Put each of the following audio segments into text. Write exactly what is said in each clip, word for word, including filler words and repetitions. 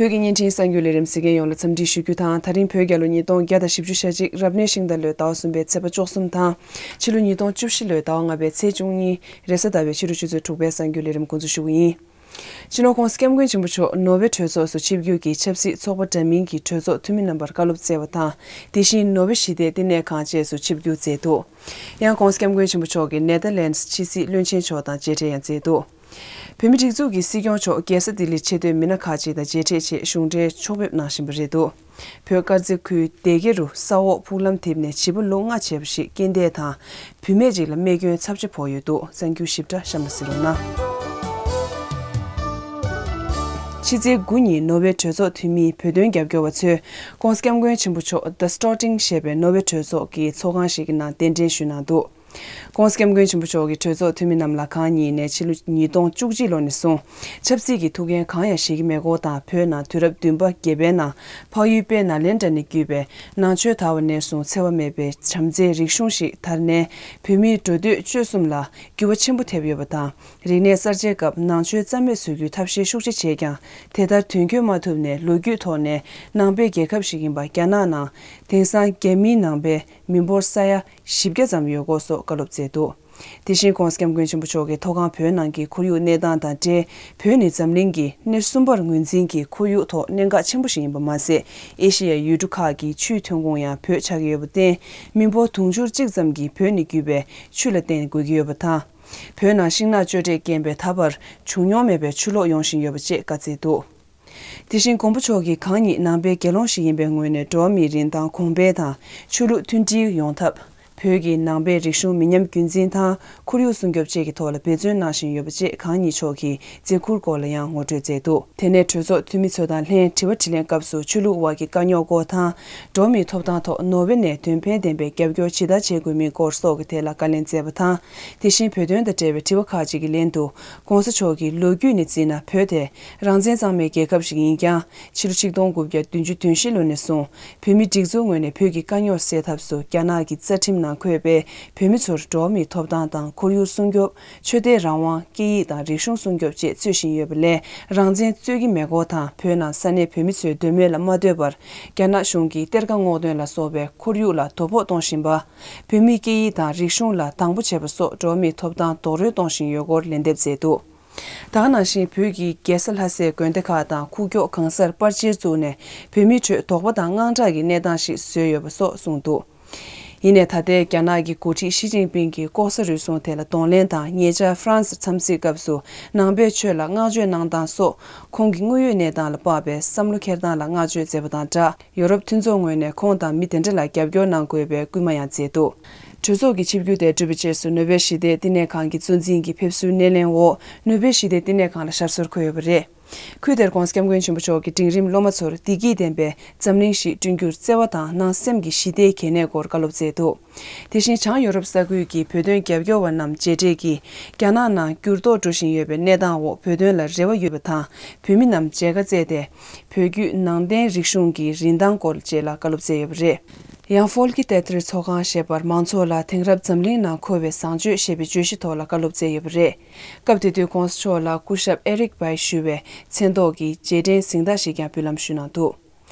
བོད་ཀྱི་བརྙན་འཕྲིན་གསར་འགྱུར་ལས་རིམ་གཟིགས་མཁན་ཡོངས་ལ་འཚམས་འདྲི་ཞུ་རྒྱུ་དང་། ད་རིང་བོད་རྒྱལ་ལོ་ཉིས་སྟོང་བརྒྱ་དང་བཞི་བཅུ་ཞེ་གཅིག་རབ་གནས་ཤིང་རྟ་ལོའི་ཟླ་བ་གསུམ་པའི་ཚེས་པ་བཅུ་གསུམ་དང་། ཕྱི་ལོ་ཉིས་སྟོང་བཅུ་བཞི་ལོའི་ཟླ་བ་ལྔ་པའི་ཚེས་བཅུ་གཉིས་རེས་གཟའ་ཟླ་བའི་ཕྱི་དྲོ་ཆུ་ཚོད་དྲུག་པའི་གསར་འགྱུར་ལས་རིམ་འགོ་འཛུགས་ཞུ་གི་ཡིན། སྤྱི་ནོར་༸གོང་ས་༸སྐྱབས་མགོན་ཆེན་པོ་མཆོག་ནོར་ཝེ་གྲོས་ཚོགས་སུ་ཆིབས་བསྒྱུར་གྱིས་ཆབ་སྲིད་ཚོགས་པ་འདྲ་མིན་གྱི་གྲོས་ཚོགས་འཐུས་མི་རྣམ་པར་བཀའ་སློབ་སྩལ་བ་དང་། དེ་བཞིན་ནོར་ཝེ་ཞི་བདེའི་བསྟི་གནས་ཁང་བཅས་སུ་ཆིབས་བསྒྱུར་མཛད་འདུག། ཡང་༸གོང་ས་༸སྐྱབས་མགོན་ཆེན་པོ་མཆོག་གིས་ནེ་དར་ལེནྜ་ཕྱི་སྲིད་བློན་ཆེན་མཆོག་དང་མཇལ་འཕྲད་ཡང་མཛད་འདུག། བོད་མིའི་སྒྲིག་འཛུགས་ཀྱི་སྲིད་སྐྱོང་མཆོག་རྒྱལ་ས་ལྡི་ལིར་ཆེས་མཐོའི་མི་སྣ་ཁག་ཅིག་དང་མཇལ་འཕྲད་ཆེད་གཞུང་འབྲེལ་ཕྱོགས་ཕེབས་གནང་བཞིན་པ་རེད་འདུག། བོད་དཀར་མཛེས་ཁུལ་སྡེ་དགེ་རུ་ས་འོག་ཕུག་ལམ་རྡིབ་ནས་བྱིས་པ་ལོ་ལྔ་བྱས་པ་ཞིག་རྐྱེན་འདས་དང་། བུད་མེད་ཅིག་ལ་རྨས་སྐྱོན་ཚབས་ཆེ་ཕོག་ཡོད་འདུག། གསར་འགྱུར་ཞིབ་ཕྲ་གཤམ་ལ་གཟིགས་རོགས་གནང་། ཕྱི་ཚེས་དགུ་ཉིན་ནོར་ཝེ་གྲོས་ཚོགས་འཐུས་མིའི་བོད་དོན་རྒྱབ་སྐྱོར་བ་ཚོས་༸གོང་ས་༸སྐྱབས་མགོན་ཆེན་པོ་མཆོག་The Storting ཞེས་པའི་ནོར་ཝེ་གྲོས་ཚོགས་ཀྱི་ཚོགས་ཁང་ཞིག་གི་ནང་གདན་འདྲེན་ཞུས་གནང་འདུག། ༸གོང་ས་༸སྐྱབས་མགོན་ཆེན་པོ་མཆོག་གིས་གྲོས་ཚོགས་འཐུས་མི་རྣམས་ལ་གང་ཉིད་ནས་ཕྱི་ལོ་ཉིས་སྟོང་བཅུ་གཅིག་ལོ་ནས་བཟུང་ཆབ་སྲིད་ཀྱི་ཐུགས་འགན་གང་ཡང་བཞེས་ཀྱི་མེད་སྐོར་དང་། བོད་ནང་དུས་རབས་བདུན་པ་བརྒྱད་པའི་ནང་འཕགས་ཡུལ་དཔལ་ནཱ་ལེནྡྲ་ནས་བརྒྱུད་པའི་ནང་ཆོས་དར་བ་ནས་བཟུང་འཚེ་བ་མེད་པའི་བྱམས་བརྩེའི་རིག་གཞུང་ཞིག་དར་ནས། བོད་མིའི་འགྲོ་སྡོད་སྤྱོད་གསུམ་ལ་འགྱུར་བ་ཆེན་པོ་ཐེབས་ཡོད་པ་དང་། རིག་གནས་གསར་བརྗེའི་སྐབས་ནང་ཆོས་རྩ་མེད་བཟོ་རྒྱུའི་ཐབས་ཤེས་ཤུགས་ཆེ་བྱས་ཀྱང་། དེ་ལྟར་དོན་འཁྱོལ་མ་ཐུབ་ནས། ལོ་རྒྱུས་ཐོག་ནས་ནང་པའི་རྒྱལ་ཁབ་ཞིག་ཡིན་པ་རྒྱ་ནག་ནང་། དེང་སང་རྒྱ་མིའི་ནང་པའི་མི་འབོར་ས་ཡ་བཞི་བརྒྱ་ཙམ་ཡོད་སྐོར་སོགས་བཀའ་སློབ་སྩལ་འདུག། དེ་བཞིན་༸གོང་ས་༸སྐྱབས་མགོན་ཆེན་པོ་མཆོག་གིས་མཐོ་སྒང་བོད་ནང་གི་ཁོར་ཡུག་གནས་སྟངས་དང་འབྲེལ། བོད་ནི་འཛམ་གླིང་གི་སྣེ་གསུམ་པར་ངོས་འཛིན་གྱི་ཁོར་ཡུག་ཐོག་གནད་འགག་ཆེན་པོ་ཞིག་ཡིན་པ་མ་ཟད། ཨེ་ཤེ་ཡའི་ཡུལ་གྲུ་ཁག་གི་ཆུའི་ཐོན་ཁུངས་ཡང་བོད་ཆགས་ཀྱི་ཡོད་པར་བརྟེན། མི་འབོར་དུང་ཕྱུར་གཅིག་ཙམ་གྱིས་བོད་ནས་བརྒྱུད་པའི་ཆུ་ལ་བརྟེན་དགོས་ཀྱི་ཡོད་པ་དང་། བོད་ནང་ཤིང་ནགས་གཅོད་འབྲེག་རྐྱེན་པས་ད་བར་བྱུང་མྱོང་མེད་པའི་ཆུ་ལོག་ཡོང་བཞིན་ཡོད་པ་བཅས་བཀའ་སྩལ་འདུག། དེ་བཞིན་མགོན་པོ་མཆོག་གིས་གང་ཉིད་ནང་པའི་དགེ་སློང་ཞིག་ཡིན་པའི་ངོས་ནས་འགྲོ་བ་མིའི་རིན་ཐང་གོང་འཕེལ་དང་། ཆོས་ལུགས་མཐུན་སྒྲིལ་ཡོང་ཐབས། བོད་ཀྱི་ནང་པའི་རིག་གཞུང་མི་ཉམས་རྒྱུན་འཛིན་དང་ཁོར་ཡུག་སྲུང་སྐྱོབ་བཅས་ཀྱི་ཐོག་ལ་འབད་བརྩོན་གནང་བཞིན་ཡོད་པ་བཅས་གང་ཉིད་མཆོག་གི་མཛད་ཁུར་སྐོར་ལ་ཡང་ངོ་སྤྲོད་མཛད་འདུག། དེ་ནས་གྲོས་ཚོགས་འཐུས་མི་ཚོ་དང་ལྷན་དྲི་བ་དྲིས་ལན་སྐབས་སུ་ཆོས་ལུགས་དབར་གྱི་དཀའ་རྙོག་སྐོར་དང་། འགྲོ་བ་མིའི་ཐོབ་ཐང་ཐོག་ནོར་ཝེ་ནས་དོན་ཕན་ལྡན་པའི་རྒྱབ་སྐྱོར་ཇི་ལྟར་བྱེད་དགོས་མིན་སྐོར་སོགས་ཀྱི་ཐད་ལ་བཀའ་ལན་སྩལ་བ་དང་། དེ་བཞིན་བོད་དོན་དང་འབྲེལ་བའི་དྲི་བ་ཁག་ཅིག་གི་ལན་དུ། ༸གོང་ས་མཆོག་གིས་ལོ་རྒྱུས་ནས་བརྩིས་ན་བོད་དེ་རང་བཙན་གཙང་མའི་རྒྱལ་ཁབ་ཞིག་ཡིན་ཀྱང་། ཕྱི་ལོ་ཆིག་སྟོང་དགུ་བརྒྱ་བདུན་ཅུ་དོན་བཞི་ལོ་ནས་བཟུང་བོད་མིའི་སྒྲིག་འཛུགས་ངོས་ནས་བོད་ཀྱི་དཀའ་རྙོག་སེལ་ཐབས་སུ་རྒྱ་ནག་གི་རྩ་ཁྲིམས་ནང་འཁོད་པའི་བོད་མི་ཚོར་འགྲོ་བ་མིའི་ཐོབ་ཐང་དང་ཁོར་ཡུག་སྲུང་སྐྱོབ། ཆོས་དད་རང་དབང་། སྐད་ཡིག་དང་རིག་གཞུང་སྲུང་སྐྱོབ་བཅས་རྩོད་བཞིན་ཡོད་པ་ལས། རང་བཙན་རྩོད་ཀྱི་མེད་སྐོར་དང་། བོད་ནང་ས་གནས་བོད་མི་ཚོའི་འདོད་མོས་ལ་མ་ལྟོས་པར་རྒྱ་ནག་གཞུང་གིས་གཏེར་ཁ་སྔོག་འདོན་ལ་སོགས་པའི་ཁོར་ཡུག་ལ་དོ་ཕོག་གཏོང་བཞིན་པ། བོད་མིའི་སྐད་ཡིག་དང་རིག་གཞུང་ལ་སྡང་པོ་བྱས་པ་སོགས་འགྲོ་བ་མིའི་ཐོབ་ཐང་རྡོག་རོལ་གཏོང་བཞིན་ཡོད་སྐོར་ལན་འདེབས་མཛད་འདུག། ད་ག་ནང་བཞིན་བོད་ཀྱི་རྒྱལ་ས་ལྷ་སའི་དགོན་སྡེ་ཁག་དང་ཁུག་ཀྱོག་གང་སར་པར་ཆས་བཙུགས་ནས་བོད་མིའི་ཁྲོད་དོགས་པ་དང་དངངས་སྐྲག་གི་གནས་སྟངས་ཤིག་བཟོས་ཡོད་པ་སོགས་གསུངས་འདུག། ཡིན་ནའི་ད་ལྟའི་རྒྱ་ནག་གི་འགོ་ཁྲིད་ཞི་ཅིན་ཕིང་གི་ལྐོག་ཟ་རུལ་སུངས་དེ་ལ་གདོང་ལེན་དང་། ཉེ་ཆར་ཧྥ་རན་སི་འཚམས་གཟིགས་སྐབས་སུ་ནང་པའི་ཆོས་ལ་བསྔགས་བརྗོད་གནང་སྟངས་སོགས་ཁོང་གི་དངོས་ཡོད་གནས་སྟངས་ལ་དཔག་པའི་བསམ་བློ་འཁྱེར་སྟངས་ལ་བསྔགས་བརྗོད་མཛད་པ་དང་སྦྲགས། ཡོ་རོབ་མཐུན་ཚོགས་ངོས་ནས་ཁོང་དང་མི་དེ་འདྲ་ལ་རྒྱབ་སྐྱོར་གནང་དགོས་པའི་སྐུལ་མ་ཡང་མཛད་འདུག། གྲོས་ཚོགས་ཀྱི་ཆིབས་བསྒྱུར་དེ་གྲུབ་པའི་རྗེས་སུ་ནོར་ཝེ་ཞི་བདེའི་བསྟི་གནས་ཁང་གི་གཙོ་འཛིན་གྱི་ཕེབས་བསུའི་སྣེ་ལེན་འོག་ནོར་ཝེ་ཞི་བདེའི་བསྟི་གནས་ཁང་ལ་ཞབས་སོར་འཁོད་ཡོད་པ་རེད། ཁུལ་དེར་༸གོང་ས་༸སྐྱབས་མགོན་ཆེན་པོ་མཆོག་གིས་འབྲིང་རིམ་སློབ་མ་ཚོར་བདེ་སྐྱིད་ལྡན་པའི་འཛམ་གླིང་ཞིག་བསྐྲུན་རྒྱུར་བརྩེ་བ་དང་ནང་སེམས་ཀྱི་ཞི་བདེའི་གལ་གནད་སྐོར་བཀའ་སློབ་སྩལ་འདུག། དེ་བཞིན་བྱང་ཡོ་རོབ་ས་ཁུལ་གྱི་བོད་དོན་རྒྱབ་སྐྱོར་བ་རྣམས་མཇལ་འཕྲད་ཀྱིས། རྒྱ་ནག་ནང་འགྱུར་ལྡོག་འགྲོ་བཞིན་ཡོད་པའི་གནས་སྟངས་འོག་བོད་དོན་ལ་རེ་བ་ཡོད་པ་དང་། བོད་མི་རྣམས་མཇལ་ཁ་བསྩལ་ཏེ། བོད་བརྒྱུད་ནང་བསྟན་རིག་གཞུང་གི་རིན་ཐང་སྐོར་བཅས་ལ་བཀའ་སློབ་སྩལ་ཡོད་པ་རེད། ཡང་ཧྥོལ་ཀི་ཏེ་ཏྲི་ཚོགས་ཁང་ཞེས་པར་མང་ཚོགས་ལ་དེང་རབས་འཛམ་གླིང་ནང་མཁོ་བའི་བཟང་སྤྱོད་ཞེས་པའི་བརྗོད་གཞི་ཐོག་ལ་བཀའ་སློབ་སྩལ་ཡོད་པ་རེད། སྐབས་དེ་དུས་༸གོང་ས་མཆོག་ལ་སྐུ་ཞབས་ཨེ་རིག་བྷའི་ཞུ་བའི་མཚན་ཐོག་གི་རྗེས་དྲན་གཟེངས་རྟགས་ཤིག་ཀྱང་འབུལ་ལམ་ཞུས་གནང་འདུག།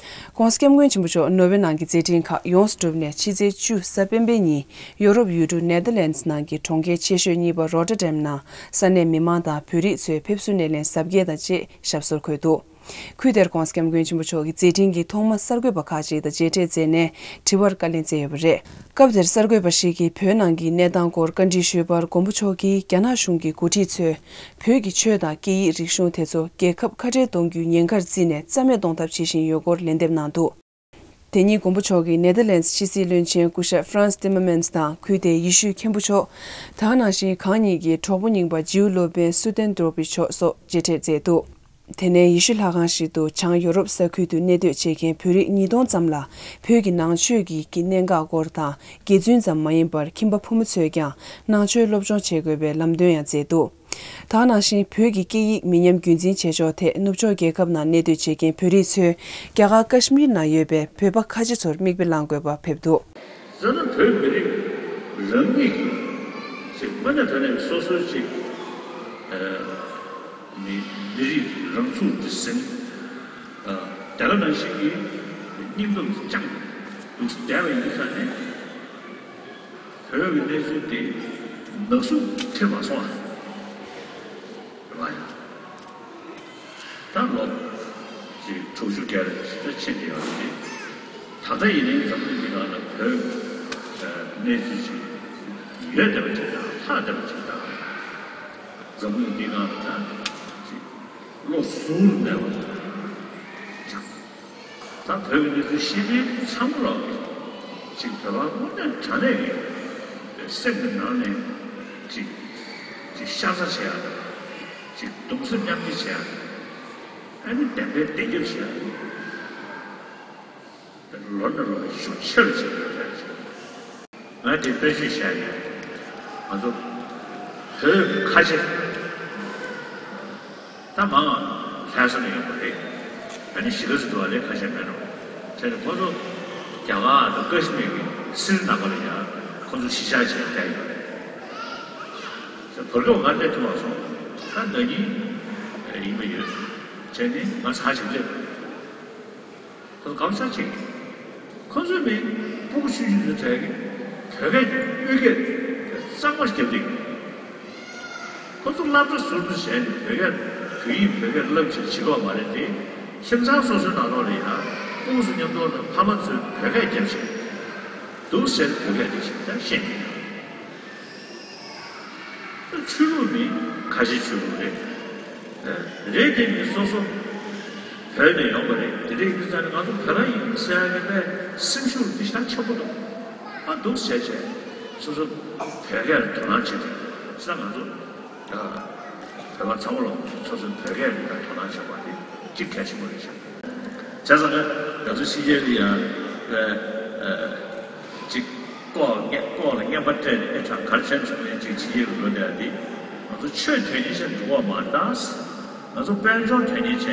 ༸གོང་ས་༸སྐྱབས་མགོན་ཆེན་པོ་མཆོག་ནོར་ཝེ་ནང་གི་མཛད་འཕྲིན་ཁག་ཡོངས་སུ་གྲུབ་ནས་ཕྱི་ཚེས་བཅུ་གཟའ་སྤེན་པའི་ཉིན་ཡོ་རོབ་ཡུལ་གྲུ་ནེ་དར་ལེནྜ་ནང་གི་གྲོང་ཁྱེར་ཆེ་ཤོས་གཉིས་པ་རོ་ཊར་ཌེམ་ནང་ས་གནས་མི་མང་དང་བོད་རིགས་ཚོའི་ཕེབས་བསུ་སྣེ་ལེན་གཟབ་རྒྱས་དང་བཅས་ཞབས་སོར་འཁོད་འདུག། ཁུལ་དེར་༸གོང་ས་༸སྐྱབས་མགོན་ཆེན་པོ་མཆོག་གིས་མཛད་འཕྲིན་གྱི་ཐོག་མ་གསར་འགོད་པ་ཁག་ཅིག་དང་མཇལ་འཕྲད་མཛད་ནས་དྲི་བར་བཀའ་ལན་སྩལ་ཡོད་པ་རེད། སྐབས་དེར་གསར་འགོད་པ་ཞིག་གིས་བོད་ནང་གི་གནས་སྟངས་སྐོར་བཀའ་འདྲི་ཞུས་པར། མགོན་པོ་མཆོག་གིས་རྒྱ་ནག་གཞུང་གི་འགོ་ཁྲིད་ཚོས་བོད་ཀྱི་ཆོས་དང་སྐད་ཡིག་རིག་གཞུང་དེ་ཚོ་རྒྱལ་ཁབ་ཁ་བྲལ་གཏོང་རྒྱུའི་ཉེན་ཁར་བརྩིས་ནས་རྩ་མེད་གཏོང་ཐབས་བྱེད་བཞིན་ཡོད་སྐོར་ལན་འདེབས་གནང་འདུག། དེ་ཉིན་མགོན་པོ་མཆོག་གིས་ནེ་དར་ལེནྜ་ཕྱི་སྲིད་བློན་ཆེན་སྐུ་ཞབས་ཧྥ་རན་སི་ཏི་མར་མན་དང་ཁུལ་དེའི་ཡེ་ཤུའི་མཁན་པོ་མཆོག། ད་ག་ནང་བཞིན་གང་ཉིད་ཀྱི་གྲོགས་པོ་རྙིང་པ་ཇིའུ་སློབ་དཔོན་སུ་ཏན་ཏྲོ་པི་མཆོག་སོགས་མཇལ་འཕྲད་མཛད་འདུག། དེ་ནས་ཡེ་ཤུ་ལྷ་ཁང་ཞིག་ཏུ་བྱང་ཡོ་རོབ་ས་ཁུལ་དུ་གནས་སྡོད་བྱེད་མཁན་བོད་རིགས་ཉིས་སྟོང་ཙམ་ལ་བོད་ཀྱི་ནང་ཆོས་ཀྱི་གནད་འགག་སྐོར་དང་། དགེ་བཙུན་ཙམ་མ་ཡིན་པར་ཁྱིམ་པ་ཕོ་མོ་ཚོས་ཀྱང་ནང་ཆོས་སློབ་སྦྱོང་བྱེད་དགོས་པའི་ལམ་སྟོན་ཡང་མཛད་འདུག། ད་ག་ནང་བཞིན་བོད་ཀྱི་སྐད་ཡིག་མི་ཉམས་རྒྱུན་འཛིན་བྱེད་ཕྱོགས་ཐད་ནུབ་ཕྱོགས་རྒྱལ་ཁབ་ནང་གནས་སྡོད་བྱེད་མཁན་བོད་རིགས་ཚོས་རྒྱ་གར་ཀ་ཤི་མིར་ནང་ཡོད་པའི་བོད་པ་ཁ་ཆེ་ཚོར་མིག་དཔེ་བླང་དགོས་པར་ཕེབས་འདུག། ཟེར་ན་བོད་མི་རིགས་རང་ཉིད་ཀྱི་ཅིག་དངོས་གནས་དྲང་གནས་སོ་སོའི་ཅིག་ཨ་མི་མི་རིགས་རང་ཚུགས་འདི་ཟིན། དེ་ག་ནང་བཞིན་གྱི་སྙིང་སྟོབས་ཀྱི་བཅངས་འདུག་བསྡད་པ་ཡིན་ཙང་ནས། བོད་ཀྱི་གནས་ཚུལ་དེ་ནག་གསུབ་ཁྲིད་མ་སོང་བ། རེད་བ་ཡ། ད་ལོ་ཅིག་དྲུག་ཅུ་བརྒལ་ལ་ཕྱིན་བསྡད་ཡོད་རེད། ད་ལྟ་ཡིན་ནའི་འཛམ་གླིང་འདི་སྒང་ལ་བོད་གནས་ཚུལ་ཅིག་ཡོད་བསྡད་པ་ཅིག་དང་ལྷག་བསྡད་པ་ཅིག་དང་། འཛམ་གླིང་འདི་སྒང་ལ་ད་ཅིག་བློ་གཟུར་མེད་པ་ཅིག་ད་བོད་ཀྱི་གནས་ཚུལ་ཤེས་མཁན་ཚང་མ་ལ་ཅིག་བོད་པ་དངོས་གནས་དྲང་གནས་ཀྱི་སེམས་ཀྱི་ནང་ནས་ཅིག་ཅིག་ཤ་ཚ་བྱེད་ཡག་དང་། ཅིག་གདུང་སེམས་མཉམ་སྐྱེད་བྱེད་ཡག་དང་། ཨ་ནི་བདེན་པའི་བདེན་རྒྱབ་བྱེད་ཡག་དང་། ལོ་ནས་ལོ་ལ་ཤུགས་ཆེ་རུ་ཕྱིན་ཡོད་རེད། ང་དེ་དཔེ་ཆ་བཤད་ཡོད། ང་ཚོ་བོད་ཀྱི་ཁ་ཆེ། ད་མང་ང་ལྷ་ས་ནས་ཡོང་བ་རེད། ཨ་ནི་གཞིས་ཀ་རྩེ་དུ་བ་ལས་ཁ་ཤས་མེད་རུང་། བྱས་ནས་ཁོ་ཚོ་རྒྱ་གར་དང་ཀ་ཤི་མིར་གྱི་སིལ་ནང་པ་ལ་ཡང་ཁོ་ཚོ་གཞིས་ཆགས་བྱས་བསྡད་ཡོད་རེད། བོད་སྐྱོར་ང་སླེབས་ཐུབ་པ་སོང་། ད་ན་ནིང་ཡིན་པ་ཡོད། བྱས་ནས་ང་ཚར་ཞིག་སླེབས། ཁོ་ཚོ་གང་ཤར་ཅིག་ཁོ་ཚོའི་མིང་ཕྲུ་གུ་ཆུང་ཆུང་ཚོའི་གྲས་ཀྱིས་བོད་སྐད་ཀྱི་དབུས་སྐད་གཙང་མ་རྒྱབ་སྟེ། ཁོ་ཚོ་སློབ་གྲྭ་ཟུར་དུ་བྱས་ནས་བོད་སྐད་བོད་ཡིག་བོད་སྐད་བསླབ་བྱས་བྱེད་ཀྱི་ཡོད་མ་རེད་དེ། ཁྱིམ་ཚང་སོ་སོའི་ནང་ལོགས་ལ་ཡང་ཕྲུ་གུ་ཚོ་མཉམ་དུ་དང་ཕ་མ་ཚོས་བོད་སྐད་རྒྱབ་བྱས་འདུག་ཟེར་བོད་སྐད་དེ་ཞིག་ཀྱང་ཤེས་མི་འདུག་ཆོས་ལུགས་ནི་ཁ་ཆེ་ཆོས་ལུགས་རེད། རེད་དེ་ནི་སོ་སོ་བོད་ནས་ཡོང་བ་རེད། དེ་རིང་འདི་ཙམ་ནས་ང་ཚོ་བོད་པ་ཡིན་ཟེར་ཡ་གི་པའི་སེམས་ཤུགས་འདི་ཞེ་དྲག་ཆེན་པོ་འདུག་ཨ་འདུག་བྱས་བྱས་སོ་སོ་བོད་སྐད་ལ་དོ་སྣང་བྱེད་དེ་ས་ང་ཚོ་བོད་པ་ཚང་མ་ལ་སོ་སོའི་བོད་སྐད་ལ་དོ་སྣང་བྱེད་པ་དེ་གཅིག་གལ་ཆེན་པོ་རེད་ཤག་བྱས་ཙང་ང་ཚོ་ཕྱི་རྒྱལ་དུ་ཡང་པའི་གཅིག་ལྐོག་ལྐོག་ལ་རྔན་པ་སྤྲད་ནས་ཨེ་ཁྲག་གར་ཆེན་བྱུང་ནས་ཅིག་ཕྱི་རྒྱལ་དུ་འགྲོ་བསྡད་དེ། ང་ཚོ་ཆོས་དོན་གཉེར་བྱས་འགྲོ་བ་མ་རེད་ད། ང་ཚོ་དཔལ་འབྱོར་དོན་གཉེར་བྱས་ནས་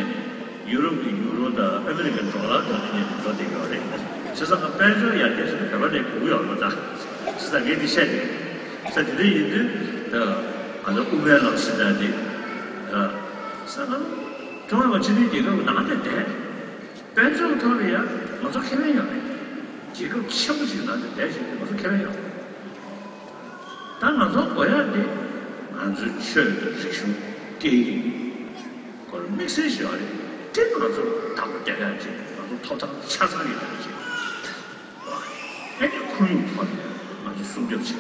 ཡུ་རོབ་ཀྱི་ཡུ་རོ་དང་ཨ་མི་རི་ཀའི་ཌོ་ལར་དོན་གཉེར་བྱས་ནས་འགྲོ་བསྡད་ཡོད་རེད། བྱས་ཙང་ང་དཔལ་འབྱོར་ཡར་རྒྱས་བྱས་ནས་བོད་པ་ནས་གོ་གི་ཡོད་རེད་ད། བྱས་ཙང་ངས་འདི་བཤད་དེ། ས་དེ་འདྲ་ཡིན་དུས་ད་ང་ཚོ་དབུ་མའི་ལམ་ཟེར་ད་དེ་ས་ང་ཚོ་ཀྲུང་ཧྭ་མི་དམངས་སྤྱི་མཐུན་རྒྱལ་ཁབ་ནང་དེ་བསྡད། དཔལ་འབྱོར་ཐོག་ལ་ཡང་ང་ཚོ་ཁེ་ཕན་ཡོད་རེད། རྒྱལ་ཁབ་ཆེན་པོ་ཞིག་ནང་དུ་བསྡད་བཞིན་ང་ཚོ་ཁེ་ཕན་ཡོད་རེད། ད་ང་ཚོ་དགོས་ཡག་དེ་ང་ཚོའི་ཆོས་དང་རིག་གཞུང་སྐད་ཡིག་སྐོར་དམིགས་བསལ་ཞིག་ཡོད་རེད། དེ་ང་ཚོ་བདག་པོ་རྒྱག་ཡག་ཅིག་ང་ཚོ་ཐོབ་ཐང་ཆ་ཚང་ཡོད་པ་ཅིག་ཨ་ནི་ཁོར་ཡུག་ཐོག་ནས་ང་ཚོ་སྲུང་སྐྱོབ་བྱེད་ཡག་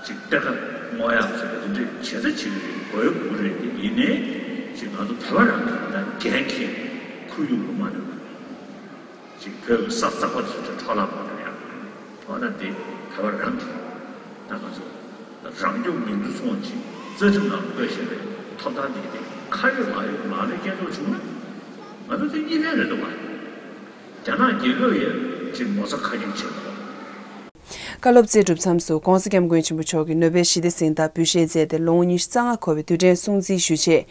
ཅིག་གཏེར་ཁ་སྔོག་ཡག་ཟེར་བ་དེ་འདྲའི་བྱེད་ས་ཅིག་རེད། དགོས་ཡག་དགོས་རེད། དེ་ཡིན་ནའི་ཅིག་ང་ཚོ་བོད་པ་རང་གི་ད་འགན་འཁྱེར་ཁོར་ཡུག་ལ་མ་གནོད་པ། ཅིག་བོད་ཀྱི་ས་རྩ་བ་དེ་ཚོ་འཕྲོ་བརླག་མ་གཏོང་ཡག་འོ་ན་དེ་བོད་པ་རང་གི་ད་ང་ཚོ་རང་སྐྱོབ་མིང་དུ་སོང་ཅིག་རྩ་ཁྲིམས་ནང་བཀོད་བཞག་པའི་ཐོབ་ཐང་དེ་དེ་ཁ་ཡོད་ལག་ཡོད་ལག་ལེན་སྐྱེལ་ཐུབ་བྱུང་ན་ང་ཚོ་དེ་གཉིས་ཕན་རེད་འདུག་བ། རྒྱ་ནག་རྒྱལ་ཁབ་ཡང་ཅིག་ངོ་ཚ་ཁ་སྐྱེངས་བྱེད་དགོས། བཀའ་སློབ་སྩལ་གྲུབ་མཚམས་སུ་༸གོང་ས་༸སྐྱབས་མགོན་ཆེན་པོ་མཆོག་གིས་ནོ་བེལ་ཞི་བདེ་གཟེངས་རྟགས་འབུལ་བཞེས་མཛད་དེ་ལོ་ངོ་ཉི་ཤུ་རྩ་ལྔ་འཁོར་བའི་དུས་དྲན་སྲུང་བརྩི་ཞུ་ཆེད།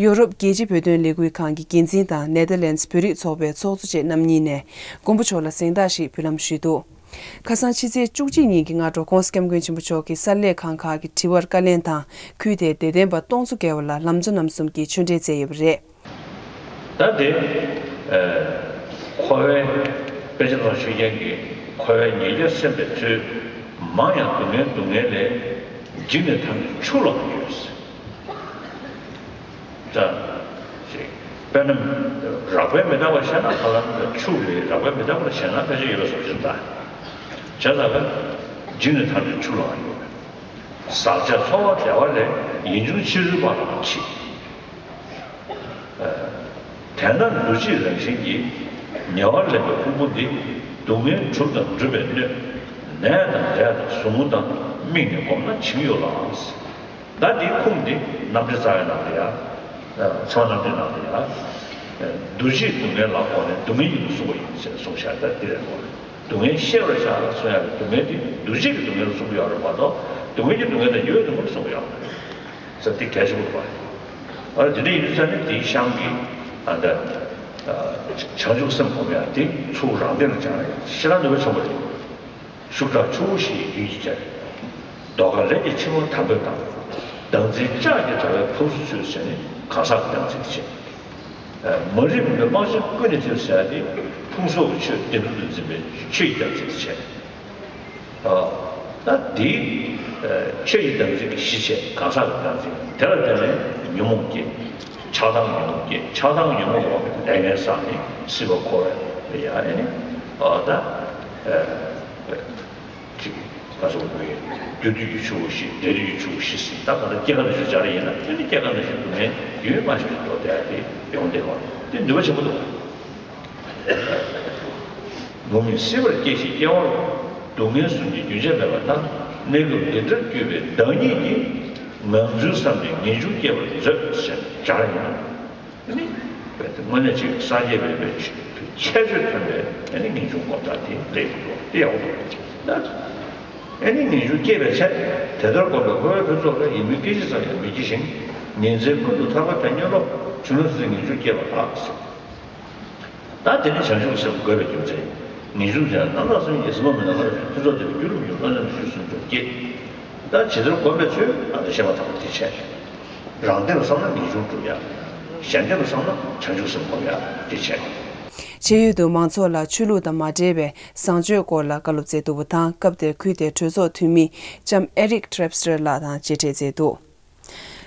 ཡོ་རོབ་རྒྱལ་སྤྱིའི་བོད་དོན་ལས་འགུལ་ཁང་གི་འགན་འཛིན་དང་ནེ་དར་ལེན་སི་བོད་རིགས་ཚོགས་པའི་ཚོགས་གཙོ་བཅས་རྣམ་གཉིས་ནས་མགོན་པོ་མཆོག་ལ་གཟེངས་རྟགས་ཤིག་འབུལ་ལམ་ཞུས་འདུག་ཁ་སང་ཕྱི་ཚེས་བཅུ་གཅིག་ཉིན་གྱི་སྔ་དྲོ་༸གོང་ས་༸སྐྱབས་མགོན་ཆེན་པོ་མཆོག་གིས་གསར་ལས་ཁང་ཁག་གི་དྲི་བར་བཀའ་ལན་དང་ཁུལ་དེའི་དད་ལྡན་པ་སྟོང་ཚོ་བརྒལ་བ་ལ་ལམ་གཙོ་རྣམ་གསུམ་གྱིས་ཆོས་འབྲེལ་སྩལ་ཡོད་པ་རེད། ད་དེ། ཨ། འཁོར་བའི་དཔེ་ཆ་ནང་ཞུ་མཁན་གྱི་འཁོར་བའི་ཉེས་སྐྱོན་སེམས་པའི་ཚུལ། མང་ཡང་སྡུག་བསྔལ་སྡུག་བསྔལ་ལས། འཇིགས་ནས་ཐར་ནས་ཆུ་ལོག་ཡོད། ད། ཞེས། དཔེར་ན། རགས་པས་མི་འདག་པར་བཤད་ན་ཧ་ལམ་ཆུ་ལས་རགས་པས་མི་འདག་པར་བཤད་ན་ཕལ་ཆེར་ཡོད་པ་བཟོ་ཞིག་ད། བྱས་ཙང་། འཇིགས་ནས་ཐར་ནས་ཆུ་ལོག་ཡོད། ཟག་བཅས་ཚོར་བ་བདེ་བ་ལས། ཡིད་འབྱུང་ཕྱི་རོལ་པ་ལ་མཆིས། དེ་ལྟར་འདུ་བྱེད་རང་བཞིན་གྱིས། ཉེ་བར་ལེན་པའི་ཕུང་པོ་འདི། སྡུག་བསྔལ་གྲུབ་དང་སྒྲུབ་པའི་སྣོད། ནད་དང་འབྲས་དང་ཟུག་རྔུ་དང་། དམིགས་ནས་བསྒོམས་ན་བྱིང་ཡོད་ལགས། ད་འདིའི་ཁུངས་འདི་རྣམ་འགྲེལ་རྩ་བའི་ནང་དུ་ཡང་། ཚེ་དབང་རྣམ་འགྲེལ་ནང་དུ་ཡང་། འདུ་བྱེད་སྡུག་བསྔལ་ལ་དགོངས་ནས་སྡུག་བསྔལ་ཡིན་པར་གསུངས་པ་ཡིན་ཞེས་གསུངས་བཞག་ད་འདི་རེད་འདུག་སྡུག་བསྔལ་ཤེས་པར་བྱ་ལ་གསུངས་ཡག་གི་སྡུག་བསྔལ་དེ་འདུ་བྱེད་ཀྱི་སྡུག་བསྔལ་ལ་གསུངས་ཀྱི་ཡོད་རེད་མ་གཏོགས་སྡུག་བསྔལ་གྱི་སྡུག་བསྔལ་དང་ཡུལ་སྡུག་བསྔལ་གསུངས་ཀྱི་ཡོད་མ་རེད། ཟེར་དེ་གལ་ཆེན་པོ་རེད་པ། ཨ་དེ་འདྲ་ཡིན་དུས་ཙང་ནས་དེའི་ཤང་གི་ཨ་ད་བྱང་ཆུབ་སེམས་སྒོམ་ཡག་དེ་ཚུར་རང་སྟེང་ལ་སྦྱངས་ན་ཞེ་དྲག་ནུས་པ་ཆེན་པོ་རེད། ཤུགས་དྲག་ཆུ་བོ་བཞི་ཡི་རྒྱུན་གྱིས་ཁྱབ། ཟློས་གར་ལས་ཀྱི་ཕྱི་མོ་དམ་པོས་དང་། བདག་འཛིན་ལྕགས་ཀྱི་དྲ་བས་ཕོ་སུ་ཚུད་ཟེར་ནས་གང་ཟག་གི་བདག་འཛིན་བྱེད། མ་རིག་པའི་སྤང་བྱ་ཀུན་ནས་ཐེབས་ཟེར་ཡ་དེ་ཕུང་སོགས་ཀྱི་ཆོས་བདེན་གྲུབ་ཏུ་འཛིན་པའི་ཆོས་ཀྱི་དམ་ཚིག་དེ་བྱས། ད་འདིའི་ཆོས་ཀྱི་དམ་ཚིག་གི་གཞི་བྱས་གང་ཟག་གི་དམ་ཚིག་དེ་ལ་བརྟེན་ནས་ཉོན་མོངས་སྐྱེ། ཆགས་སྡང་ཉོན་མོངས་སྐྱེ། ཆགས་སྡང་ཉོན་མོངས་འོག་གི་ལས་ངན་བསགས་ནས་སྲིད་པ་འཁོར་བའི་ཡ་ཨེ་ནི་ད། ཅིག་ད་སོང་བའི་རྒྱུ་དུས་ཀྱི་ཆུ་བོ་བཞི། འབྲས་དུས་ཀྱི་ཆུ་བོ་བཞི་ཟེར། ད་ག་ད་སྐྱེ་རྒ་ན་འཆི་སྦྱར་ཡིན་ན་ཨེ་ནི་སྐྱེ་རྒ་ན་འཆི་སྡུག་བསྔལ་རྒྱུན་མ་ཆད་དུ་འགྲོ་བསྡད་དེ་ཡོང་བསྡད་པ་དེ་ནུས་པ་ཆེན་པོ་འདུག་མུ་མེད་སྲིད་པར་སྐྱེ་ཞིང་སྐྱེ་བ་ལ། སྡུག་བསྔལ་གསུམ་གྱི་རྒྱུན་ཆད་མེད་པར་ལྡང་། གནས་སྐབས་འདི་འདྲར་གྱུར་པའི་བདག་ཉིད་ཀྱིས། ངང་ཚུལ་བསམ་པའི་ངེས་འབྱུང་སྐྱེ་བར་མཛོད་ཟེར་སྦྱར་ཡིན་ན། ཨ་ནི། དངོས་གནས་ཅིག་སངས་རྒྱས་པའི་ཁྱད་ཆོས་ཐོན་པའི་ཨ་ནི་ངེས་འབྱུང་སྒོམ་ཐབས་དེ་ལས་ཀྱི་འགྲོ་དེ་ཡག་པོ་འདུག་ད་ཨ་ནི་ངེས་འབྱུང་སྐྱེས་པའི་ཚེ། དེ་ལྟར་སྒོམ་པའི་འཁོར་བའི་ཕུན་ཚོགས་ལ། ཡིད་མུག་སྐད་ཅིག་ཙམ་ཡང་མི་སྐྱེ་ཞིང་། ཉིན་མཚན་ཀུན་ཏུ་ཐར་པ་དོན་གཉེར་རོ། ཆུ་ནང་ཚུད་ཚེ་ངེས་འབྱུང་སྐྱེ་བ་དག་ཟེར། ད་དེ་ནི་བྱང་ཆུབ་སེམས་དགོས་པའི་རྒྱུ་མཚན། ངེས་འབྱུང་དེ་ཡང་རྣམ་དག་སེམས་ཀྱི་ཟིན་པ་མི་སྣང་བར་ཕུན་ཚོགས་ལྡན་པའི་རྒྱུ་རུ་འགྱུར་བློ་ཉམས་བཞི་གསུམ་འགྲོ་སྐྱེ། ད་ཇི་ལྟར་བསྒོམས་པའི་ཚུལ་ཨ་ནི་ཤེས་པ་དང་དེ་བྱས། རང་བདེ་བ་བསམ་ན་ངེས་འབྱུང་སྒྲུབ་ཡ། གཞན་བདེ་བ་བསམ་ན་བྱང་ཆུབ་སེམས་སྒོམ་ཡ་དེ་བྱས། ཆེས་ཡོད་དུ་མང་ཚོགས་ལ་ཆོས་ལུགས་དང་མ་འབྲེལ་བའི་བཟང་སྤྱོད་སྐོར་ལ་བཀའ་སློབ་སྩལ་འདུག་པ་དང་། སྐབས་དེར་ཁུལ་དེའི་གྲོས་ཚོགས་འཐུས་མི་ལྕམ་ཨེ་རིག་ཊེབ་སི་ཊར་ལགས་དང་མཇལ་འཕྲད་མཛད་འདུག་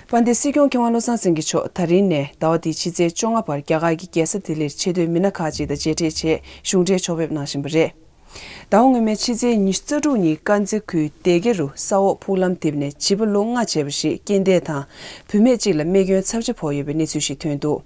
དཔལ་ལྡན་སྲིད་སྐྱོང་མཁས་དབང་བློ་བཟང་སེང་གེ་མཆོག་ད་རིང་ནས་ཟླ་བ་འདིའི་ཕྱི་ཚེས་བཅོ་ལྔ་བར་རྒྱ་གར་གྱི་རྒྱལ་ས་ལྡི་ལིར་ཆེས་མཐོའི་མི་སྣ་ཁག་ཅིག་དང་མཇལ་འཕྲད་བྱས་གཞུང་འབྲེལ་ཕྱོགས་ཕེབས་གནང་བཞིན་པ་རེད། ཟླ་བ་སྔོན་མའི་ཕྱི་ཚེས་ཉི་ཤུ་རྩ་དྲུག་ཉིན་དཀར་མཛེས་ཁུལ་སྡེ་དགེ་རུ་ས་འོག་ཕུག་ལམ་དེབ་ནས་བྱིས་པ་ལོ་ལྔ་བྱས་པ་ཞིག་རྐྱེན་འདས་དང་། བུད་མེད་གཅིག་ལ་རྨས་སྐྱོན་ཚབས་ཆེ་ཕོག་ཡོད་པའི་གནས་ཚུལ་ཞིག་ཐོན་འདུག་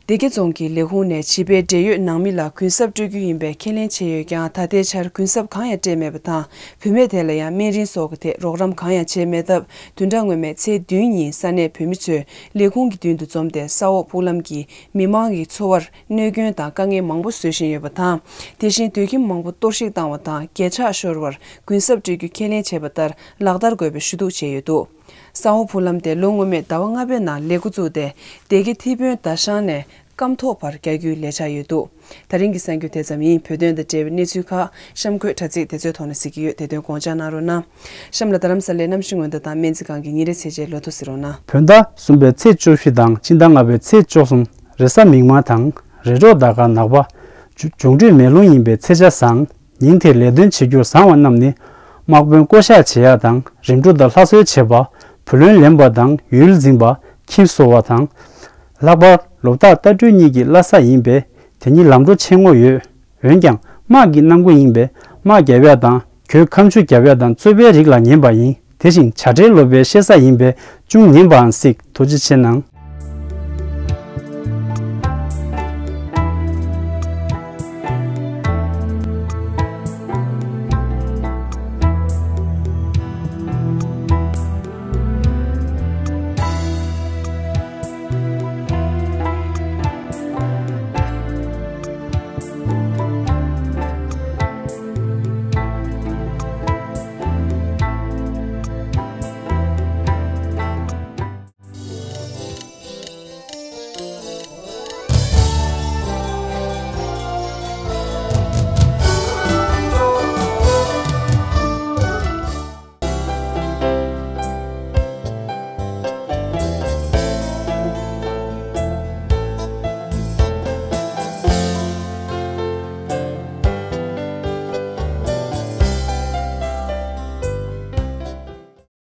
སྡེ་དགེ་རྫོང་གི་ལས་ཁུངས་ནས་བྱིས་པའི་འབྲེལ་ཡོད་ནང་མི་ལ་གུན་གསབ་སྤྲོད་རྒྱུ་ཡིན་པའི་ཁས་ལེན་བྱས་ཡོད་ཀྱང་། ད་ལྟའི་ཆར་གུན་གསབ་གང་ཡང་སྤྲད་མེད་པ་དང་། བུད་མེད་དེ་ལ་ཡང་སྨན་རིན་སོགས་ཀྱི་ཐད་རོགས་རམ་གང་ཡང་བྱས་མེད་སྟབས། བདུན་ཕྲག་སྔོན་མའི་ཚེས་བདུན་ཉིན་ས་གནས་བོད་མི་ཚོས་ལས་ཁུངས་ཀྱི་མདུན་དུ་འཛོམས་ཏེ། ས་འོག་ཕུག་ལམ་གྱི་མི་མང་གི་འཚོ་བར་གནོད་སྐྱོན་དང་དཀའ་ངལ་མང་པོ་བཟོ་བཞིན་ཡོད་པ་དང་། དེ་བཞིན་སྡོད་ཁྱིམ་མང་པོ་གཏོར་བཤིག་བཏང་བ་དང་། བརྒྱ་ཆ་ཤོར་བར་གུན་གསབ་སྤྲད་རྒྱུ་ཁས་ལེན་བྱས་པ་ལྟར་ལག་བསྟར་དགོས་པའི་ཞུ་གཏུག་བྱས་ཡོད་འདུག་ས་འོག་ཕུག་ལམ་དེ་ལོ་སྔོན་མའི་ཟླ་བ་ལྔ་པའི་ནང་ལས་འགོ་བཙུགས་ཏེ། སྡེ་དགེ་ཐེ་བོན་ཟླ་ཤང་ནས་སྐམ་ཐོག་བར་རྒྱག་རྒྱུའི་ལས་འཆར་ཡོད་འདུག་ད་རིང་གི་གསར་འགྱུར་དེ་ཙམ་ཡིན། བོད་དོན་དང་འབྲེལ་བའི་གནས་ཚུལ་ཁག་གཤམ་འཁོད་དྲ་ཚིགས་དེ་ཚོའི་ཐོག་ནས་གཟིགས་ཀྱི་ཡོད། དེ་དོན་དགོངས་འཇགས་གནང་རོགས་གནང་། གཤམ་ལ་རྡ་རམ་ས་ལའི་གནམ་གཤིས་སྔོན་བརྡ་དང་སྨན་རྩིས་ཁང་གི་ཉིན་རེའི་ཚེས་བཅད་ལོ་ཐོ་གཟིགས་རོགས་གནང་། བོད་ཟླ་གསུམ་པའི་ཚེས་བཅུ་བཞི་དང་སྤྱི་ཟླ་ལྔ་པའི་ཚེས་བཅུ་གསུམ་རེས་གཟའ་མིག་དམར་དང་། རེས་འགྲོགས་ཟླ་སྐར་ནག་པ། འབྱུང་འབྱུང་འཕྲོད་མེ་རླུང་ཡིན་པས་ཚེས་ཆ་བཟང་། ཉིན་དེར་ལས་དོན་བྱེད་རྒྱུར་བཟང་བ་རྣམས་ནི། དམག་དཔོན་བསྐོ་གཞག་བྱེད་ཡག་དང་། རིམ་གྲོ་དང་ལྷ་གསོལ་བྱེད་པ། བུ་ལོན་ལེན་པ་དང་ཡུལ་འཛིན་པ། ཁྱིམ་བཟོ་བ་དང་། ལྷག་པར་ལོ་རྟགས་རྟ་སྦྲུལ་གཉིས་ཀྱི་བླ་གཟའ་ཡིན་པས་དེ་ཉིད་ལམ་འགྲོ་ཆེན་མོ་ཡོད། འོན་ཀྱང་དམག་གི་གནང་སྒོ་ཡིན་པས་དམག་རྒྱབ་ཡག་དང་གྱོད་ཁ་མཆུ་རྒྱབ་ཡག་དང་རྩོད་པའི་རིགས་ལ་ཉན་པ་ཡིན། དེ་བཞིན་བྱ་བྲལ་ལོ་པའི་གཤེད་གཟའ་ཡིན་པས་ཅུང་ཉན་པའང་སྲིད། ཐུགས་རྗེ་ཆེ་གནང་།